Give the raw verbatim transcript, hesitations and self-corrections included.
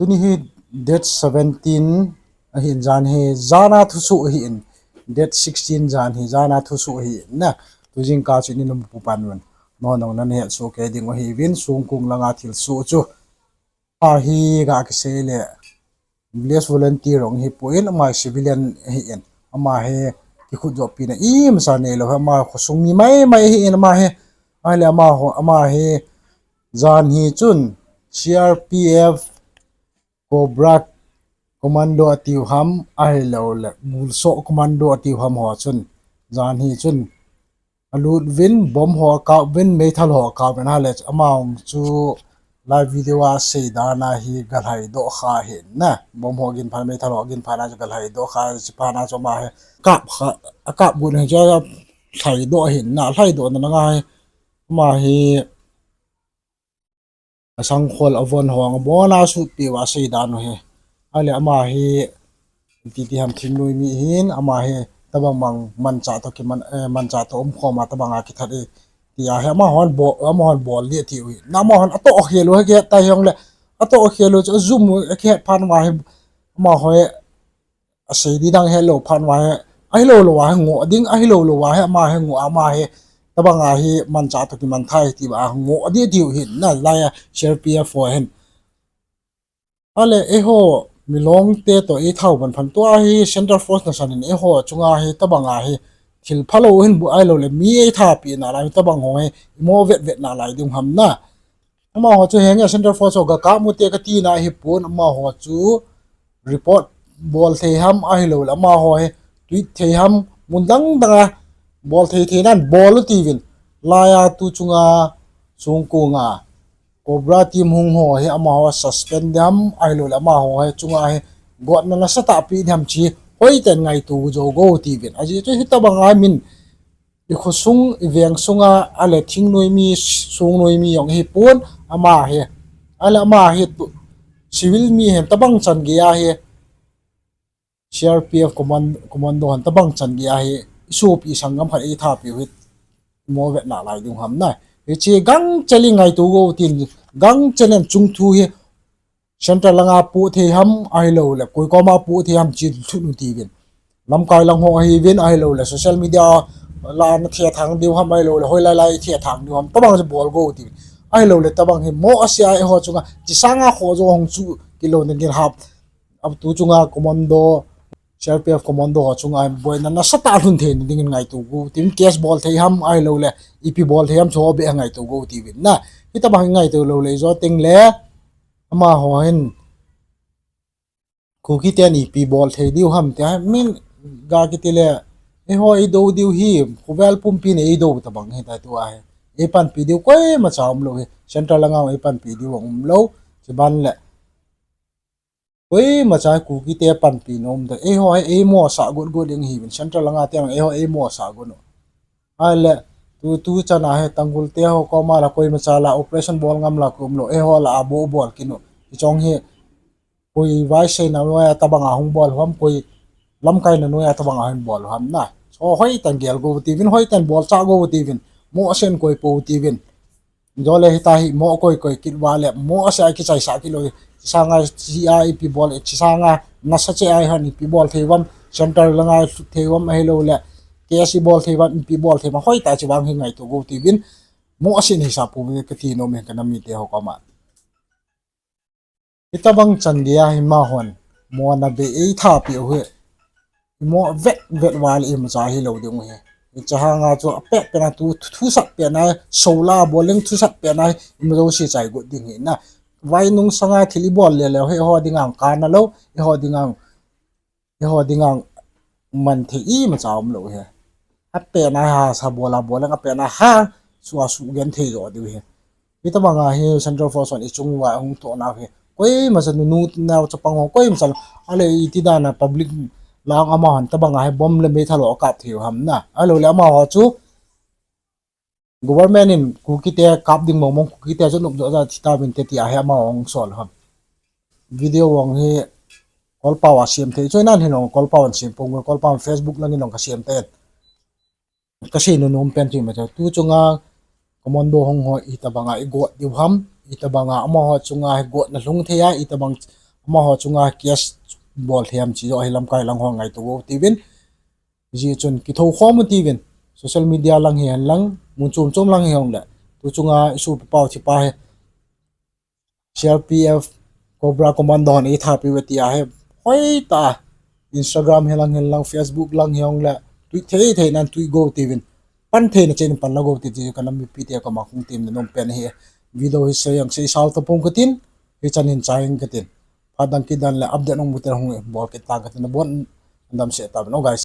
Tuni hi date seventeen ahin, jan hi jana thusoh ahin, date sixteen jan hi jana thusoh ahin na. Tujingkah chu nin um pu pan un, nonong nan hetsoh kei ding u ahiuvin, Songkong langa thilsoh chu. Ahi ga kisei le, village volunteer jong hipon, ama civilian ahin, ama hi kikhut jopina imacha neilou, ama khosung mi maimai ahin, ama hi, ahile ama ho, ama hi, jan hi chun, C R P F, Cobra Commando atiu ham, ahilouleh, Gulsoh Commando atiu ham ho chun, jan hi chun, alut uvin, bomb ho akap uvin, meithal ho akap uvin, ahile, ama jong chu live video a seidan a hi galhaidoh kha ahin na, bomb ho ginphat, meithal ho ginphat na chu galhaidoh kha, chuphat na chu ama hi kap kha, akap got hi chu alhaidoh ahin na, alhaidoh na langa hi, ama hi, asangkhol avon ho abona asutpeh uva aseidan u hi. Ahile ama hi, titi ham thingnoi mi ahin, ama hi, tobang bang manchah toh kiman, eh, manchah toh umkhom a tobang a kithat e, tia hi amahon bol, amahon bol ding atiu hi. Na amahon atoh khel u hi kihet ta hijongle, atoh khel u chu ajum u akihet phat uva hi, amaho hi, asei di dang hetlou phat uva hi, ahilou lou a hi ngoh ding, ahilou lou a hi ama hi ngoh, ama hi, tobang a hi manchah toh kiman thei tia ngoh ding atiu hin na, lai a C R P F ho hin. Ahile eiho, Milong te toh eitha u ban phat tua hi Central Force nasan in eiho chunga hi tobang a hi thil phalou hin bu ahilouleh mi eitha pi nalai tobang ho hi imo vetvet nalai ding ham na. Amaho chu henge Central Force ho gakap u te kati na ahipon, amaho chu report bol thei ham ahilouleh amaho hi tweet thei ham, mun dang dang a bol thei thei nan bol u tiuvin. Lai a tu chunga Songkong a Cobra team hung ho hi amaho suspend diham, ahilouleh amaho hi chunga hi gotna nasatah pe diham chu hoiten ngaito jou go tiuvin. Ajeh chu hitobang a min ikhosung, iveng sunga, ahile thingnoi mi, songnoi mi jong hipon, ama hi. Ahile ama hi tu, civil mi hin tobang chan gei ahi. C R P F command-, commando hon tobang chan gei ahi. Isopi sanggam khat eitha piu hi imo vet nalai ding ham na. Hiche gangchel in ngaito go tin, gangchel in chungthu hi Central langa poh thei ham ahilouleh koi koma poh thei ham chu lhut u tiuvin. Lamkai lang ho ahiuvin ahilouleh social media la nathethang diu ham ahilouleh hoilai lai thethang diu ham, tobang chu bol go tiuvin. Ahilouleh tobang hi mo ase a eiho chunga, chi sanga khoh jo hung chu kilou nin gin hap. Ab tu chunga commando, C R P F commando ho chunga boina nasatah lhun thei na dingin ngaito go tiuvin, case bol thei ham ahilouleh ipi bol thei ham chu ho beh ngaito go tiuvin na. Hitobang ngaito lou lei jo tengle, amaho hin Kuki ten ipi bol thei diu ham tia, min ga kiti le, eiho eidou diu hi, khovel pumpi in eidou tobang hita tua hi. Eipanpi diu koimacha umlou hi, Central langa eipanpi diu umlou, chuban le koimacha Kuki te panpi nom ta, eiho hi eimosah got got ding hiuvin, Central langa te eiho eimosah got u. Ahile, tu, tu chan a hi Tangkhul te ho koma la koimacha la operation bol ngam la kiumlou, eiho la a bou bol kit u. Hichong hi, koi vaiseina noiya tobang a hung bol u ham, koi lamkaina noiya tobang a hung bol u ham na. So hoiten gel go tiuvin, hoiten bolchah go tiuvin, mo asen koi pou tiuvin. Jole hita hi mo koi koi kit uva le, mo ase a kichaisah kit lou. Chi sanga chi a ipi bol, chi sanga nasa che a hon ipi bol thei uvam, Central langa lhut thei uvam ahilouleh case ibol thei uvam, ipi bol thei uvam, hoitah chu vang hi ngaito go tiuvin, mo asen hisap pou kati nom e kanam mite ho koma. Hitobang chan gei a hi amahon mona bei eitha piu hi, imo vet vet uva le imacha hilou ding u hi. Hiche hanga chu apet pena tu, thu, thusat pena, sola bol leng thusat pena, ima jouse chai got ding hi na. Vai nung sanga thil ibol le leu hi eiho dinga kana lou, eiho dinga, eiho dinga man thei imacha umlou hi. Apena ha sa bol a bol leng apena ha su a su gen thei jo diu hi. Hitobang a hi Central Force hon ichung uva hung tohna hi koimacha nunu nao chapang ho koimacha, ahile iti dan a public lang amahon tobang a hi bomb le meithal ho akap thei u ham na. Ahilouleh amaho chu government in Kuki te kap ding mong mong, Kuki te chu nop jo ja thi tauvin te tia hi amaho hung sol u ham. Video vang hi Kolpao a sem thei chu nan hin jong Kolpao in sem pong, Kolpao in Facebook lang in jong kasem ten. Kasei nonom pen chu ima chu tu chunga commando hung ho itobang a igot diu ham, itobang a amaho chunga hi gotna lhung thei a, itobang amaho chunga case bol thei ham ti joh hi lamkai lang ho ngaito u tiuvin. Hijeh chun kithou khom u tiuvin. Social media lang hihen lang, mun chom chom lang hijongle, tu chunga isopi pau thipa hi C R P F, Cobra Commando hon eithapiu ve tia hi hoitah a Instagram hi lang hihen lang, Facebook lang hijongle, tui thei thei nan tui go tiuvin. Pan theina chen in pan la go ti ti kanam mipi tia kama kahung temna nom pen ahi. Video hi sei jong sei sao tapong katin, hichan hin chai ing katin. Phat dang kit dan le update hung mu teng hung bol kit tang katin, nabon damsel tauvin o guys.